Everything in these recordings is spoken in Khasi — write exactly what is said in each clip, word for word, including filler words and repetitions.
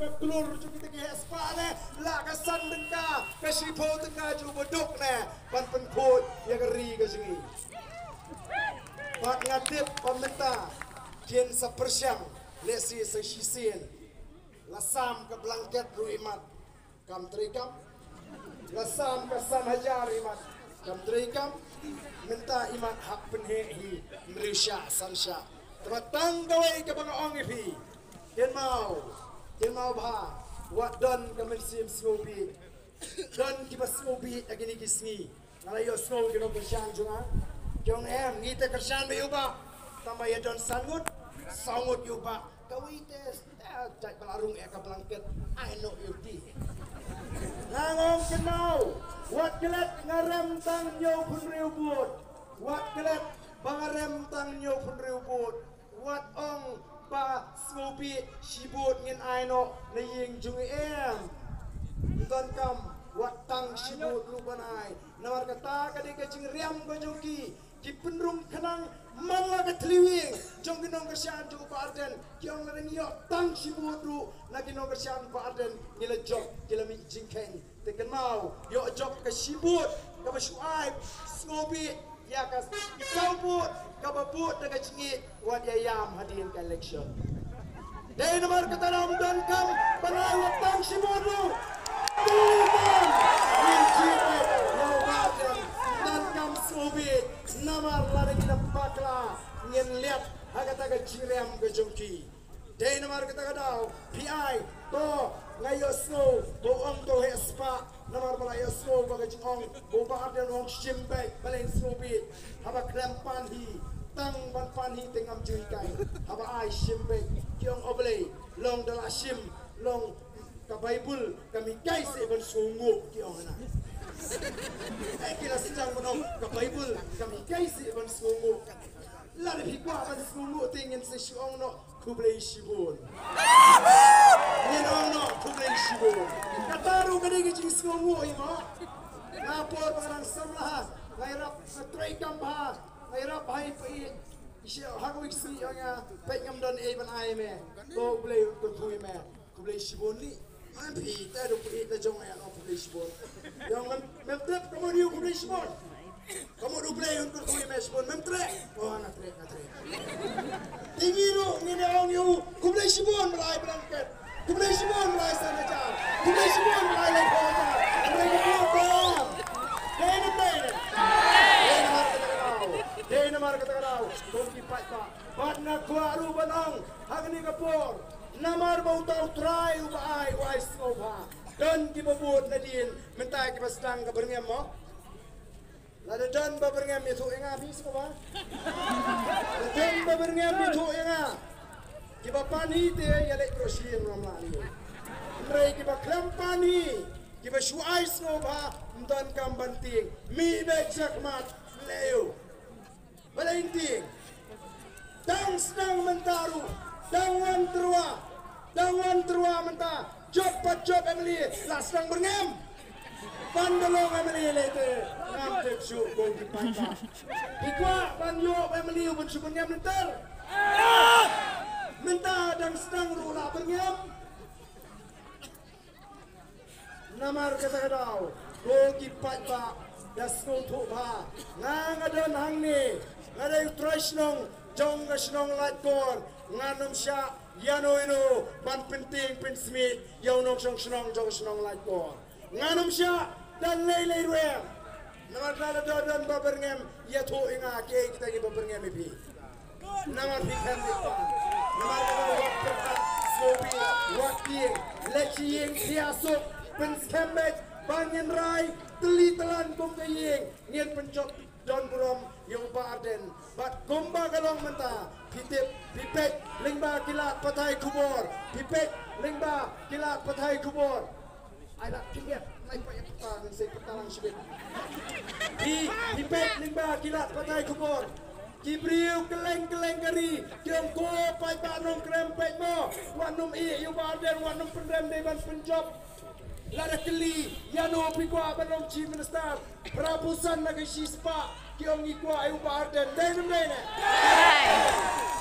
Ka klur jong kita ki heh spah ne, la ka san tyngka, ka shiphew tyngka jong u baduk ne, ban pynkhuid ïa ka ri ka jong ngi. Bad nga tip ba mynta kin sa pyrshang, lehse sa shisien. La sam ka blanket ruh imat, kam trei kam. La sam ka san hajar imat, kam trei kam. Mynta imat hap pynheh hi, hynriew shah, san shah. Te ba tang kawei kaba nga ong ïa phi. Kynmaw, kynmaw bha, wat don ka mynsiem sngewbit. Don kiba sngewbit ha kine ki sngi. Nga la ïohsngew ki nongkyrshan jong nga ki ong, em, ngi te kyrshan bad ïa u bah. Tang ba ïa don san ngut, saw ngut ïa u bah. Kawei te, eh, jait ba la rung eh ka blanket, ai noh ïa u ti. Nga ong kynmaw, wat klet nga rem tang hynñiew phew hynriew vote. Wat klet ba nga rem tang hynñiew phew hynriew vote. Wat ong ba sngewbit shi vote ngin ai noh na ïing jong ngi, em. Ym donkam wat tang shi vote ruh ban ai. Namar kata ka dei ka jingriam ka jong ki, ki pynrung khnang man la ka thliew ïing jong ki nongkyrshan jong u Bah Ardent. Ki ong lada ngi ïoh tang shi vote ruh na ki nongkyrshan u Bah Ardent, ngi la jop, ki la mih jingkheiñ. Te kynmaw, ïoh jop ka shi vote kaba shu ai sngewbit ïa ka saw vote kaba vote da ka jingïeit, wat ïa ïam hadien ka election. Dei namar kata ym donkam ban ai wat tang shi vote ruh. Ym donkam. Ngin jied ïa u Bah Ardent, ym donkam sngewbit. Namar lada ngi da bakla, ngin leh ha kata ka jingriam ka jong ki. Dei namar kata ka daw, phi ai, to, nga ïohsngew ba u ong to heh spah, namar ba la ïohsngew ba ka jingong ba u Bah Ardent u ong shim beit, balei sngewbit. Haba khlem pan hi, tang ban pan hi te ngam ju hikai. Haba ai shim beit, ki ong, o Blei, long da la shim, long ka Baibl kam hikai seh ban sngewnguh, ki ong hana. Eh, ki la sdang ban ong ka Baibl kam hikai seh ban sngewnguh. Lada phi kwah ban sngewnguh te ngin sa shu ong noh khublei shibun. Ngin ong noh khublei shibun. Kata ruh ka dei ka jingsngewnguh, ïa mo. Nga por ba nga dang samla, nga ïarap, nga trei kam bha, nga ïarap bha ïa phi. Ïa shi ha kawei ka sngi ïa nga, peit ngam don ei ban ai me. To U Blei un kyrkhu ïa me. Khublei shibun li. Ngan phi te duk phi te jong ïa no khublei shibun. Ïa mem mem trep ka mut ïa khublei shibun. Ka mut U Blei un kyrkhu ïa me shibun mem trep. Oh, nga trep, nga trep. Te ngi ruh ngin ïa ong ïa u khublei shibun ba la ai blanket. Khublei shibun ba la ai san hajar. Khublei shibun ba la ai laiphew hajar. Khublei shibun ba. Dei namar kata ka daw. Dei namar kata ka daw. Kong ki paidbah. Bad nga kwah ruh ban ong ha kane ka por. Namar ba uta u Trai uba ai, u ai sngewbha. Don kiba bud nadien, mynta kiba sdang ka byrngem mo. Lada don ba byrngem ïathuh ïa nga phi sngewbha. Lada don ba byrngem ïathuh ïa nga. Kiba pan hi te ïa leit bro shin ram la ni. Hynrei kiba khlem pan hi, kiba shu ai sngewbha, ym don kam ban tieng. Mih beit shakhmat, leh ïa u. Balei tieng. Dang sdang mynta ruh, dang wan tyrwa, dang wan tyrwa mynta, jop pat jop M L A, la sdang byrngem. Ban da long M L A lei te, ngam tip shuh kong ki paidbah. Phi kwah ban ïoh M L A u ban shu byrngem lynter. Mynta dang sdang ruh la byrngem. Namar kata ka daw, ko ki paidbah, da sngewthuh bha, nga nga don hangne, nga dei u trai shnong jong ka shnong Laitkor, ngan ym shah ïano ïano ban pyntieng pynsmit ïa u nongshong shnong jong ka shnong Laitkor. Ngan ym shah da lei lei ruh em. Namar kata lada don ba byrngem ïathuh ïa nga, kiei kita kiba byrngem ïa phi. Namar phi khem ïa phi. Namar kata wat pyrkhat, sngewbha, wat tieng, leit sha ïing, khia suk, pynskhem beit ba ngin rai tylli tlan kum ka ïing, ngin pynjop don burom ïa u Bah Ardent. Bad kumba ka long mynta, phi tip, phi peit lyngba ki lad pathai khubor, phi peit lyngba ki lad pathai khubor. Ai lad khyndiat, lai pait ïa pyrta, ngan sei pyrta lang shibit. Phi, phi peit lyngba ki lad pathai khubor. Ki briew kylleng kylleng ka ri ki ong, ko paidbah nongkren, peit mo, wat nym ïeh ïa u Bah Ardent, wat nym pynrem, dei ban pynjop. Lada kylli ïano phi kwah ban long Chief Minister, phra phew san na ka shispah ki ong ngi kwah ïa u Bah Ardent, dei ne ym dei ne?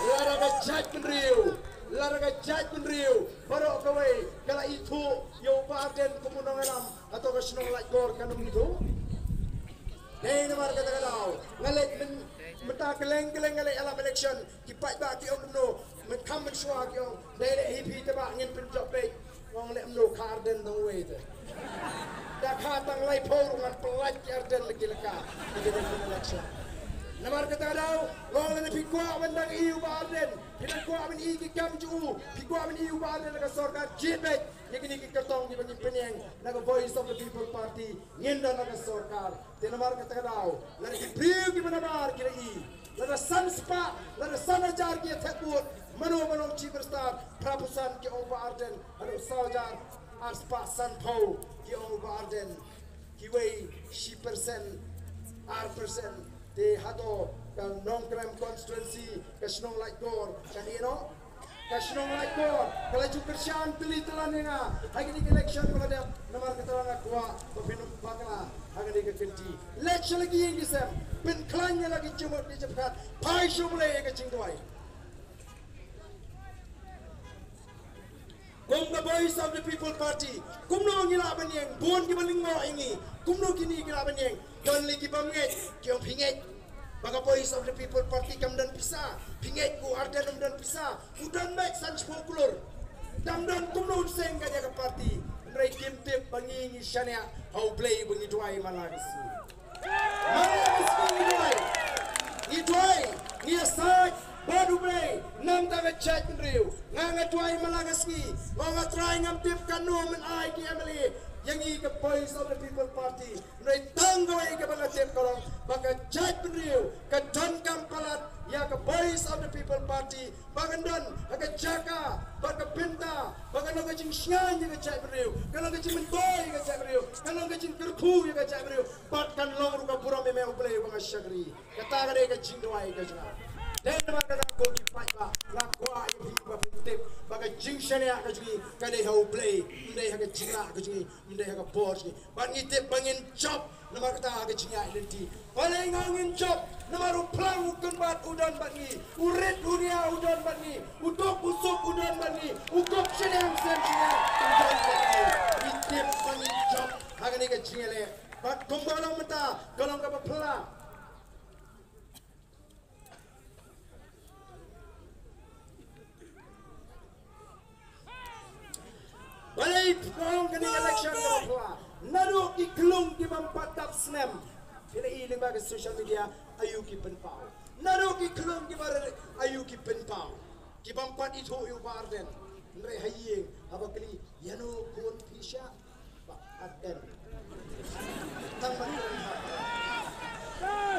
Lada ka jaitbynriew, lada ka jaitbynriew baroh kawei ka Ardent kum u nongïalam hato ka shnong Laitkor kan ym ithuh. Dei namar kata ka daw nga leit mynta kylleng kylleng nga leit ïalap election, ki paidbah ki ong kumno, mynkham mynshuwa ki ong dei leh hi phi te ba ngin pynjop beit. Ong leh kumno, ka Ardent dang wei te. Da ka tang laiphew ruh ngan pynlait ki Ardent la ki la ka. Ki election. Namar kata ka daw nga ong leh phi kwah ban dang ïohi u Bah Ardent, phi dang kwah ban ïohi ki kam jong u, phi kwah ban ïohi u Bah Ardent la ka sorkar jied beit. Ïa kine ki kyrtong kiba ngin pynïeng na ka Voice of the People Party, ngin don ha ka sorkar. Te namar kata ka daw lada ki briew kiba nabar ki la i, lada san spah, lada san hajar ki ïa thep vote, mano mano chi berstar, phra phew san ki ong Bah Ardent, haduh saw hajar ar spah sanphew ki ong Bah Ardent, kiwei shi percent, ar percent. Te hato ka Nongkrem constituency, ka shnong Laitkor kan ïeh noh? Ka shnong Laitkor ka la ju kyrshan tylli tylan ïa nga ha kine ki election ba la dep. Namar kata nga kwah ba phin ym bakla ha kane ka kynti. Leit sha la ki ïing ki sem, pynkhlaiñ ïa la ki jingmut ki jingpyrkhat, phai sha U Blei ïa ka jingduwai. Kum ka Voice of the People Party, kumno ngi lah ban ïeng? Bun kiba lyngngoh ïa ngi, kumno kine ki lah ban ïeng? Don lei ki bym ngeit, ki ong phi ngeit ba ka Voice of the People Party kam don pisa. Phi ngeit u Ardent um don pisa? U don beit san shiphew klur. Kam don, kumno un seng ka ïa ka party? Hynrei kim tip ba ngi ngi shaniah ha U Blei ba ngi duwai man la ka sngi. Man la ka sngi ngi duwai. Ngi duwai, ngi ïasaid bad U Blei. Namar ka jaitbynriew, nga nga duwai man la ka sngi. Nga ong, A Trai, ngam tip kano men ai ki M L A ïa ngi ka Voice of the People Party. Hynrei tang kawei kaba nga tip ka long ba ka jaitbynriew ka donkam palat ïa ka Voice of the People Party, ba kan don ha ka jaka bad ka bynta ba kan long ka jingsngewsih ïa ka jaitbynriew, kan long ka jingmyntoi ïa ka jaitbynriew, kan long ka jingkyrkhu ïa ka jaitbynriew, bad kan long ruh ka burom ïa me U Blei ba nga shakri. Kata ka dei ka jingduwai ka jong nga. Dei namar kata ko ki paidbah, nga kwah ïa phi ba phin tip ba ka jingshaniah ka jong ngi ka dei ha U Blei, ym dei ha ka jinglah ka jong ngi, ym dei ha ka bor jong ngi. Bad ngi tip ba ngin jop namar kata ha ka jingïaid lynti. Balei nga ong ngin jop? Namar u phlang u kynbat u don bad ngi, u rit u nia u don bad ngi, u duk u suk u don bad ngi, u kup shiliang sem shiliang u don bad ngi. Ngi tip ba ngin jop ha kane ka jingïaleh. Bad kumba long mynta ka long kaba phylla. Balei nga ong kane ka election kaba phylla? Naduh ki khlung ki bym pat dap snem. Phi la i lyngba ka social media, aïu ki pynpaw. Naduh ki khlung ki ba rit, aïu ki pynpaw. Ki bym pat ithuh ïa u Bah Ardent. Hynrei ha ïing haba kylli, ïano khun phi shah? Bah Ardent. Tang ban kren ha.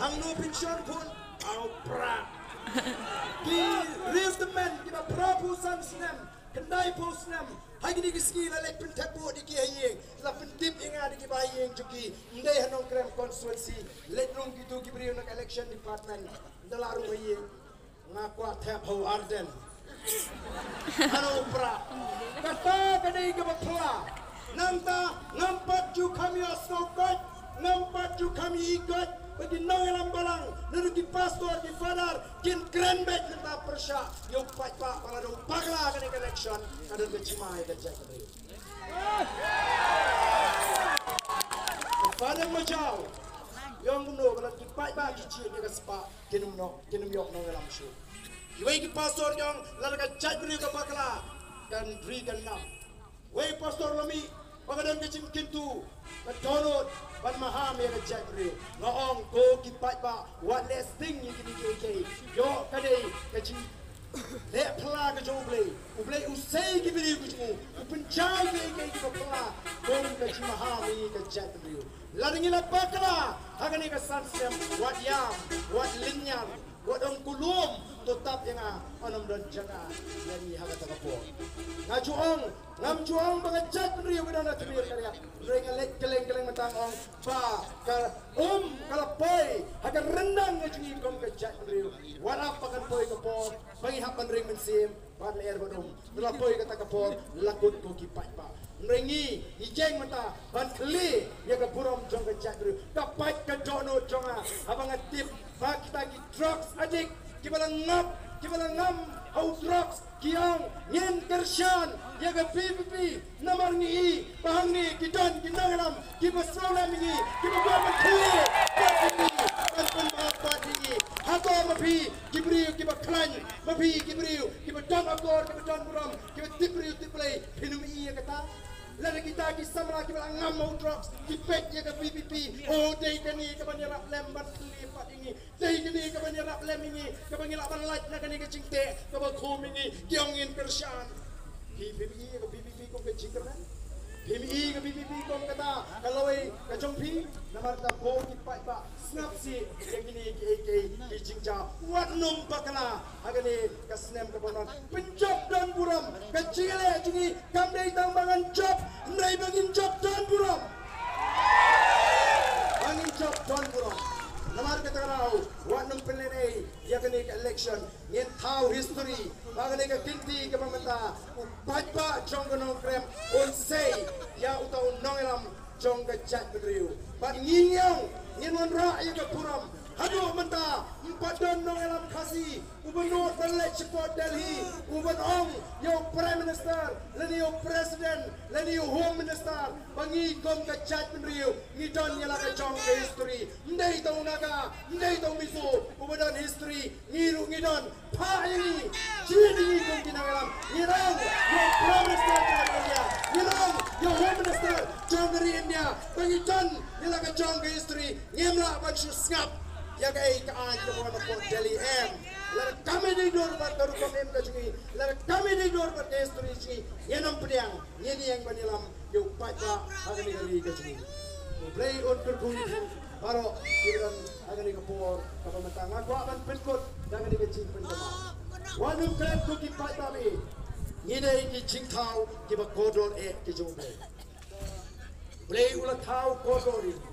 Hangno phin shon khun? Ha u Prah. Ki riew tymmen kiba phra phew san snem, khyndai phew snem, ha kine ki sngi la leit pynthep vote ïa ki ha ïing, la pyntip ïa nga da kiba ha ïing jong ki. Ym dei ha Nongkrem constituency, leit rung kito ki briew na ka election department, da la rung ha ïing. Nga kwah thep ha u Ardent. Hano u Prah? Kata ka dei kaba phylla. Nangta ngam pat ju kham ïohsngew koit, ngam pat ju kham ïohi koit ba ki nongïalam balang, naduh ki pastor, ki father, kin kren beit mynta pyrshah ïa u paidbah ba la dei u bakla kane ka election, ka don ka jingma ïa ka jaitbynriew. Father Majaw, ïa kumno ba la ki paidbah ki jied ïa ka spah. Kin ym ïoh, kin ym ïoh nongïalam shuh. Kiwei ki pastor ki ong lada ka jaitbynriew ka bakla, kan ri kan nam. Wei pastor la mih ba ka don ka jingkyntu, ka dohnud ban maham ïa ka jaitbynriew. Nga ong ko ki paidbah, wat leh sting ïa kine kiei kiei. Ïoh ka dei ka jing leh phylla ka jong U Blei. U Blei u sei ki briew ki jong u, u pynjah kiei kiei kiba phylla kum ka jingmaham ïa ka jaitbynriew. Lada ngi la bakla ha kane ka san snem, wat ïam, wat lynñiar, wat ong kulum, to tap ïa nga, yn ym don jaka ïa ngi ha kata ka por. Nga ju ong, ngam ju ong ba ka jaitbynriew ka don ha tmier ka riat. Hynrei nga leit kylleng kylleng mynta nga ong ba ka um ka la poi ha ka ryndang ka jong ngi kum ka jaitbynriew. Wat ap ba kan poi ka por ba ngi hap ban ring mynsiem. Ban lyer ba dum. Ngi la poi kata ka por, la kut ko ki paidbah. Hynrei ngi, ngi jeng mynta ban khlieh ïa ka burom jong ka jaitbynriew. Ka pait ka dohnud jong nga haba nga tip ba kita ki drugs addict kiba la ngap, kiba la ngam ha u drugs, ki ong ngin kyrshan ïa ka VPP. Namar ngi i ba hangne ki don ki nongïalam kiba sngewlem ïa ngi, kiba kwah ban khlieh bad ïa ngi, ban pynbha bad ïa ngi. Hato ma phi ki briew kiba khlaiñ, ma phi ki briew kiba don akor, kiba don burom, kiba tip briew tip Blei, phin ym i ïa kata? Lada kita ki samla kiba la ngam ha u drugs ki peit ïa ka VPP, oh, dei kane kaban ïarap lem ban khlieh bad ïa ngi. Dei kane kaban ïarap lem ïa ngi, kaba ngi lah ban lait na kane ka jingteh kaba khum ïa ngi, ki ong ngin kyrshan. Phi, phim i ka VPP kum ka jingkyrmen? Phim i ka VPP kum kata ka lawei ka jong phi? Namar kata, ko ki paidbah, sngap sih ïa kine kiei kiei ki jingjia. Wat nym bakla ha kane ka snem kaba wan. Pynjop don burom. Ka jingïaleh jong ngi kam dei tang ba ngan jop, hynrei ba ngin jop don burom. Ba ngin jop don burom. Namar kata ka daw, wat nym pynlehnoh ïa kane ka election. Ngin thaw history ba kane ka kynti kaba mynta, u paidbah jong ka Nongkrem un sei ïa uta u nongïalam jong ka jaitbynriew. Bad ngi, ngi ong ngin wanrah ïa ka burom. Haduh mynta ym pat don nongïalam Khasi uba nud ban leit sha Delhi uban ong ïa u Prime Minister lane ïa u President lane ïa u Home Minister ba ngi kum ka jaitbynriew ngi don ïa la ka jong ka history. Ym dei tang u Naga, ym dei tang u Mizo uba don history, ngi ruh ngi don. Phah ïa ngi, jied ïa ngi kum ki nongïalam. Ngi ong ïa u Prime Minister jong ka ri India, ngi ong ïa u Home Minister jong ka ri India ba ngi don ïa la ka jong ka history. Ngim lah ban shu sngap ïa kaei ka aiñ kaba wan na pdeng Delhi, em. Lada kam dei dur bad ka rukom im ka jong ngi, lada kam dei dur bad ka history jong ngi, ngin ym pdiang, ngin ïeng ban ïalam ïa u paidbah ha kane ka ri ka jong ngi. U Blei un kyrkhu ïa phi baroh kiba don ha kane ka por kaba mynta. Nga kwah ban pynkut da kane ka jingpynkynmaw. Wat nym klet ko ki paidbah, ngi dei ki jingthaw kiba kordor eh ki jong U Blei. Blei u la thaw kordor ïa ngi.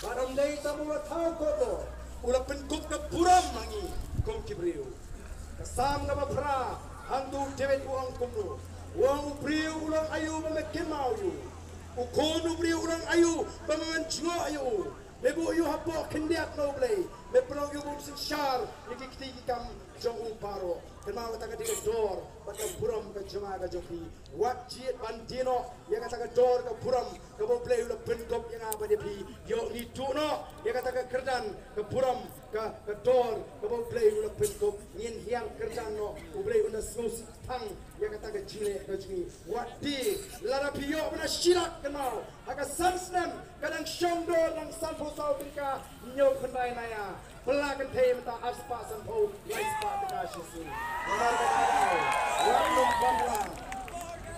Bad ym dei tang u la thaw kordor, u la pynkup ka burom ha ngi kum ki briew. Ka Salm kaba phra, hangto u David u ong kumno? U ong, u briew u long aïu ba me kynmaw ïa u? U khun u briew u long aïu ba me mynjngoh ïa u? Me buh ïa u hapoh khyndiat na U Blei, me pynlong ïa u ba un synshar ïa ki kti ki kam jong u baroh. Kynmaw kata ka dei ka dor bad ka burom ka jong nga ka jong phi. Wat jied ban die noh ïa kata ka dor ka burom kaba U Blei u la pynkup ïa nga bad ïa phi. Ïoh ngi duh noh ïa kata ka kyrdan ka burom ka, ka dor kaba U Blei u la pynkup. Ngin hiar kyrdan noh, U Blei un da sngewsih tang ïa kata ka jingleh ka jong ngi. Wat die, lada phi ïoh ba na shilak kynmaw ha ka san snem ka dang shong dor dang sanphew saw tyngka hynñiew khyndai naya. Pla kynthei mynta arspah sanphew, laispah tyngka shisien. Namar kata ka daw, wat nym bakla.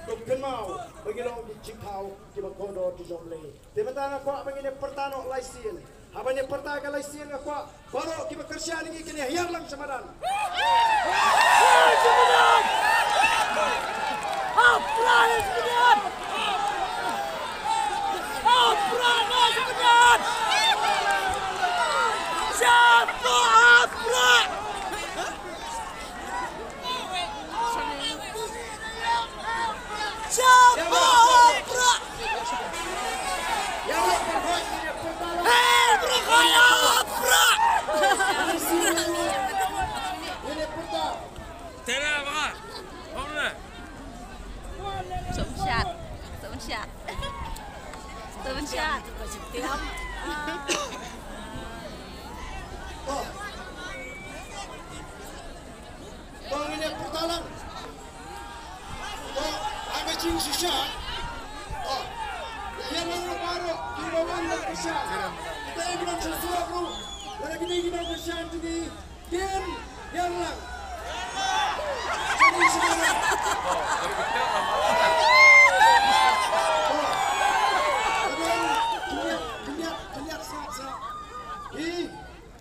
To kynmaw ba ngi long ki jingthaw kiba kordor ki jong U Blei. Te mynta nga kwah ba ngin ïa pyrta noh lai sien. Haba ngin ïa pyrta ka lai sien nga kwah baroh kiba kyrshan ïa ngi kin ïa hiar lang sha madan. Tera, baka? Baka? Som shat. Som shat. Som shat. Tiam. To ngin ïa pyrta lang. To, ai ba jingshisha. To, ïa nang ruh baroh kiba wan ban kyrshan. Te ngin ym shu suak ruh. Lada kine ki nongkyrshan jong ngi kin ïalang. Jadi shisha. To, khyndiat, khyndiat, khyndiat, sngap, sngap. Hi.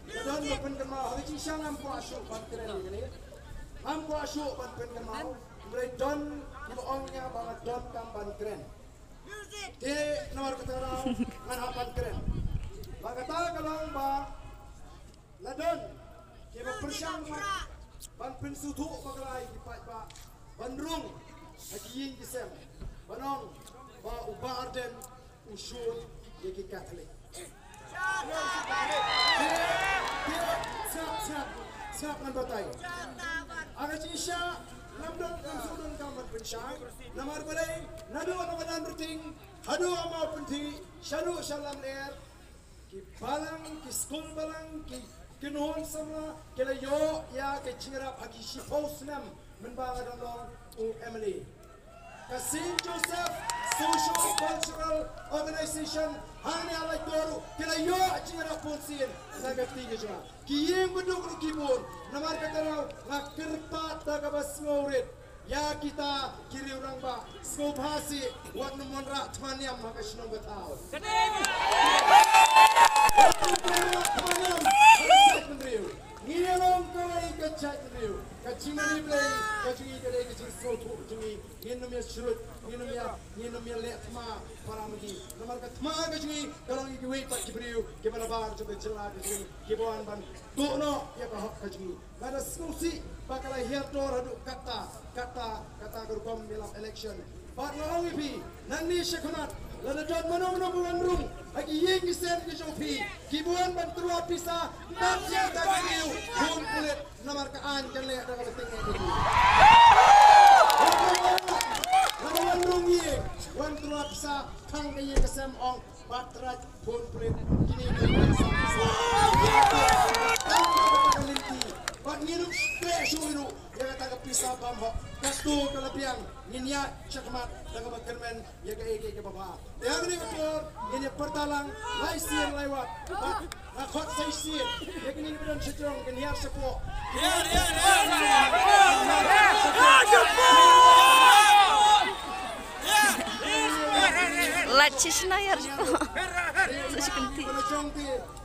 Nga don ba pynkynmaw ha ka jingshisha, ngam kwah shuh ban kren ïa kane. Ngam kwah shuh ban pynkynmaw. Hynrei don kiba ong ïa nga ba nga donkam ban kren. Te namar kata ka daw ngan hap ban kren. Ba kata ka long ba la don kiba pyrshang ban pynsngewthuh bakla ïa ki paidbah ban rung ha ki ïing ki sem ban ong ba u Bah Ardent u shun ïa ki Katholik. Sngap, sngap, sngap ngan batai. Ha ka jingshisha, ngam don, ngam sngewdon kam ban pynshai. Namar balei, naduh na Madan Rting haduh ha Mawpyntih, shaduh sha Lamler, ki balang, ki skul balang, ki kynhun samla ki la ïoh ïa ka jingïarap ha ki shiphew snem mynba nga dang long u M L A. Ka Saint Joseph Socio Cultural Organization hangne ha Laitor ruh ki la ïoh jingïarap bunsien na ka kti ka jong nga. Ki ïing baduk ruh ki bun, namar kata ruh nga kyrpad da kaba sngewrit ïa kita ki riew rangbah, sngewbha seh wat nym wanrah thma niam ha ka shnong ka thaw. Wat nym wanrah thma niam ha ka jaitbynriew. Ngi ïa long kawei ka jaitbynriew. Ka jingmane Blei ka jong ngi ka dei ka jingsngewthuh jong ngi. Ngin ym ïa shrut, ngin ym ïa, ngin ym ïa leh thma para ma ngi. Namar ka thma ka jong ngi ka long ïa kiwei pat ki briew kiba nabar jong ka jylla ka jong ngi, kiba wan ban tuh noh ïa ka hok ka jong ngi. Nga da sngewsih ba ka la hiar dor haduh katta, katta, katta ka rukom ïalap election. Bad nga ong ïa phi, nangne shakhmat lada don mano mano ba wan rung ha ki ïing ki sem ki jong phi, kiba wan ban tyrwa pisa, bad ïa ka briew bun pulit. Namar ka aiñ kan leh da kaba tyngeh ïa ki. Lada wan rung ïing, wan tyrwa pisa, khang ka ïing ka sem, ong Patrick, bun pulit, kine ki ïing sem. Tang ka lynti. Bad ngin ym treh shuh ruh ïa kata ka pisa bam hok. Katto ka la biang, ngin ïaid shakhmat da kaba kyrmen ïa kaei kaei kaba bha. Te ha kane ka por ngin ïa pyrta lang lai sien lai wat. Bad nga khot sa shisien ïa kine kiba don sha jrong, kin hiar shapoh. Lait shisha, hiar shapoh. Sa shi kynti.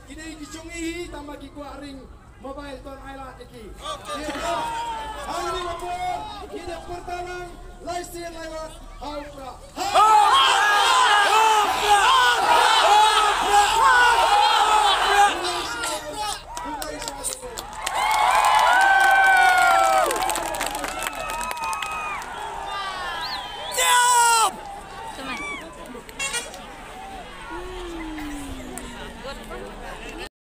Kine ki jong ngi hi, tang ba ki kwah ring mobile, to ai lad ïa ki. Ha kane ka por ngin ïa pyrta lang lai sien lai wat. Ha u Prah.